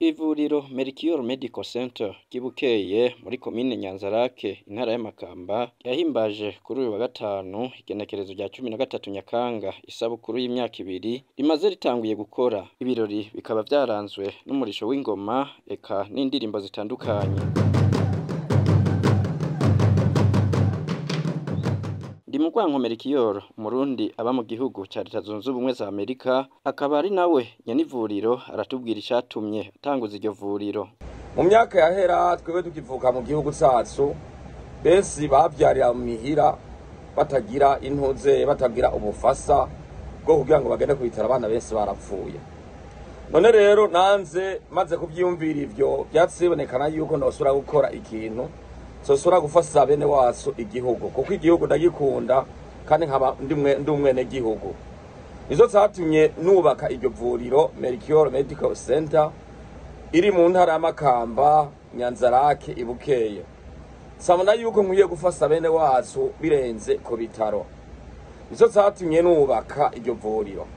Ivuriro Mercure Medical Center ry'Ibukeye muri komine Nyanzarake, intara ya Makamba, yahimbaje kuri uyu wa gatanu igenekerezo rya 13 Nyakanga isabukuru y'imyaka 2 rimaze ritanguye gukora. Ibirori bikaba vyaranzwe n'umurisho w'ingoma eka n'indirimbo zitandukanye. Ndimugwanko Mercure, umurundi aba mu gihugu ca Leta Zunze Ubumwe za Amerika, akaba ari nawe nyen'ivuriro, aratubwira icatumye atanguza iryo vuriro. Mu myaka yahera twebwe tukivuka mu gihugu cacu, benshi bavyarira mu mihira batagira intuze, batagira ubufasa bwo kugira ngo bagende kubitara, abana benshi barapfuye. None rero nanze maze kuvyiyumvira ivyo, vyatsi bibonekana yuko nosubira gukora ikintu sosora gufasha bene wacu igihugu, kuko igihugu ndagikunda kandi nkaba ndi umwene gihugu. Nizo zatumye nubaka iryo vuriro Mercure Medical Center iri mu ntara ya Makamba, Nyanzarake, Ibukeye. Sabona yuko nkwiye gufasha bene wacu birenze ku bitaro. Nizo zatumye nubaka iryo vuriro.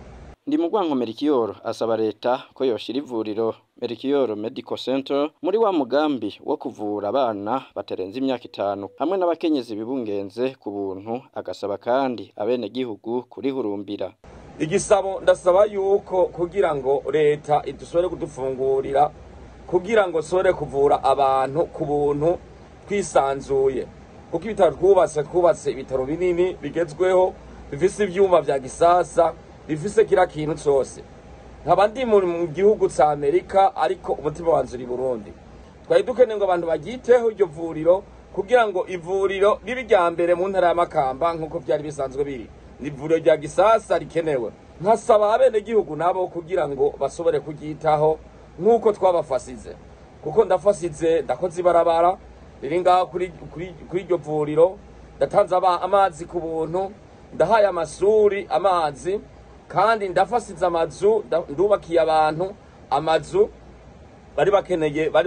Ndimugwanko Mercure asaba leta ko yoshira ivuriro Mercure Medical Center muri wa mugambi wo kuvura abana batarenze imyaka 5 hamwe n'abakenyezi bibungenze ku buntu, agasaba kandi abene gihugu kurihurumbira. Igisabo ndasaba yuko kugira ngo leta idusubire kudufungurira kugira ngo sore kuvura abantu ku buntu twisanzuye, kuko ibitaro twubatse ibitaro binini bigezweho bifise ivyuma vya gisasa, bifise kila kintu cose. Nkaba ndi mu gihugu ca Amerika, ariko umutima wanje uri Burundi. Twari dukeneye ngo abantu bagiteho iryo vuriro kugira ngo ivuriro ribe irya mbere mu ntara ya Makamba nk'uko vyari bisanzwe biri. Ni ivuriro rya gisasa rikenewe. Nkasaba abenegihugu nabo kugira ngo bashobore kuryitaho nk'uko twabafasize, kuko ndafasize, ndakoze ibarabara riri ngaho kuri iryo vuriro, ndatanze amazi ku buntu, ndahaye amasuri amazi, kandi ndafasize amazu, ndubakiye abantu amazu bari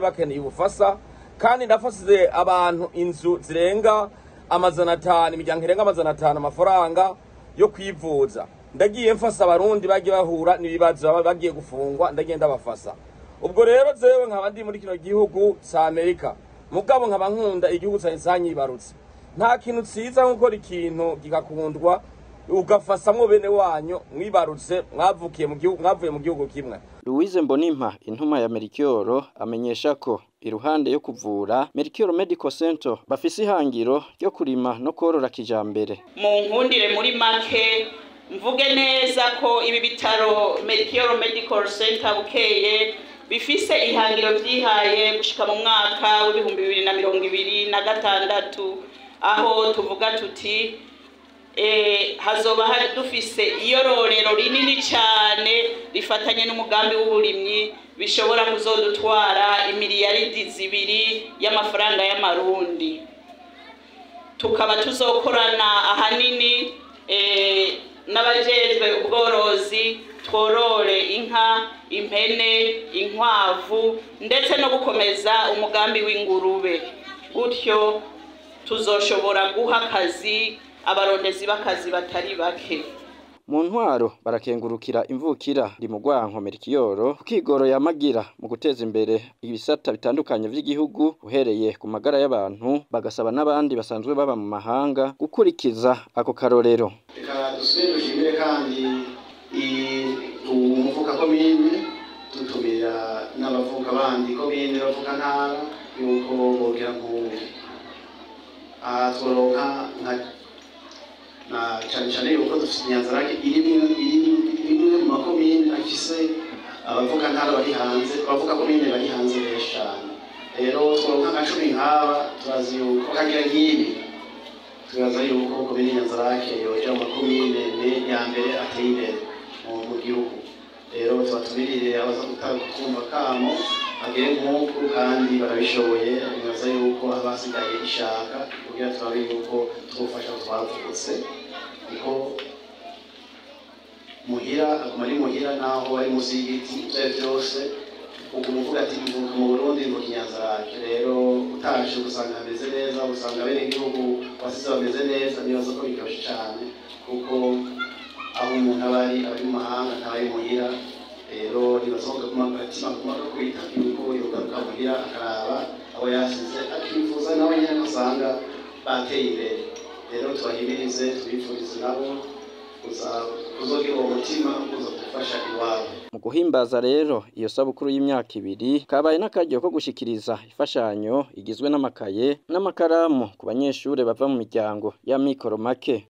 bakeneye ubufasa, kandi ndafasize abantu inzu zirenga 500, imiryango irenga 500 amafaranga yo kwivuza. Ndagiye mfasa abarundi bagiye bahura n'ibibazo, bagiye gufungwa, ndagiye ndabafasa. Ubwo rero jewe nkaba ndi muri kino gihugu ca Amerika, mugabo nkaba nkunda igihugu canje canyibarutse. Nta kintu ciza nko gukora ikintu gikakundwa ugafasamwo bene wanyu mwibarutse, mwavukiye mu gihugu, mwavuye mu gihugu kimwe. Louise Mbonimpa, intuma ya Mercure, amenyesha ko iruhande yo kuvura, Mercure Medical Center bafise ihangiro ryo kurima no korora kijambere. Mu nkundire muri make mvuge neza ko ibi bitaro Mercure Medical Center Bukeye bifise ihangiro vyihaye gushika mu mwaka w'2026, aho tuvuga tuti hazoba hari dufise iyororero rinini cyane rifatanye n'umugambi w'uburimyi bishobora kuzodutwara imiliyaridi 2 y'amafaranga y'amarundi. Tukaba tuzokorana ahanini n'abajejwe ubworozi, tworore inka, impene, inkwavu ndetse no gukomeza umugambi w'ingurube. Gutyo tuzoshobora guha akazi abarondezi b'akazi batari bake. Mu ntwaro barakengurukira imvukira Ndimugwanko Mercure kukigoro yamagira mu guteza imbere ibisata bitandukanye vy'igihugu uhereye ku magara y'abantu, bagasaba n'abandi basanzwe baba mu mahanga gukurikiza ako karorero. Reka dusubire dushimire kandi umuvuka komine, dutumira n'abavuka bandi komine bavuka ntara yuko bogira nk'ubu tworonka nka na cyane cyane yuko dufite Nyanzarake iri imwe mu makomine afise abavuka ntara bari hanze, abavuka komine bari hanze benshi cyane. Rero tworonka nka 10 nk'aba, turazi yuko kagira nk'ibi, turaza yuko komine Nyanzarake yoja mu makomine ya mbere ateye imbere mu gihugu. Rero tubatumirire abaza gutanga kamo bagere nk'uku kandi barabishoboye, nibaza yuko abasigaye ishaka kugira turabe yuko twofasha twavutse, kuko muhira aguma ari muhira naho ari munsi y'igiti, ivyo vyose uguma uvuga ati mvuka mu Burundi, mvuka Nyanzarake. Rero utaje usanga hameze neza, usanga bene igihugu wasize bameze neza, nibaza ko biryoshe cane, kuko aho umuntu aba ari mu mahanga ntaba ari muhira. Rero nibaza ko kaguma agatima kaguma kakwita yuko muhira akaraba abo yasize, akifuza nawe nyene ko asanga bateye imbere. Rero tubahimirize, tubifurize nabo kuzogira uwo mutima kuza gufasha iwabo. Mu guhimbaza rero iyo sabukuru y'imyaka 2, kabaye n'akaryo ko gushikiriza imfashanyo igizwe n'amakaye n'amakaramu ku banyeshure bava mu miryango y'amikoro make.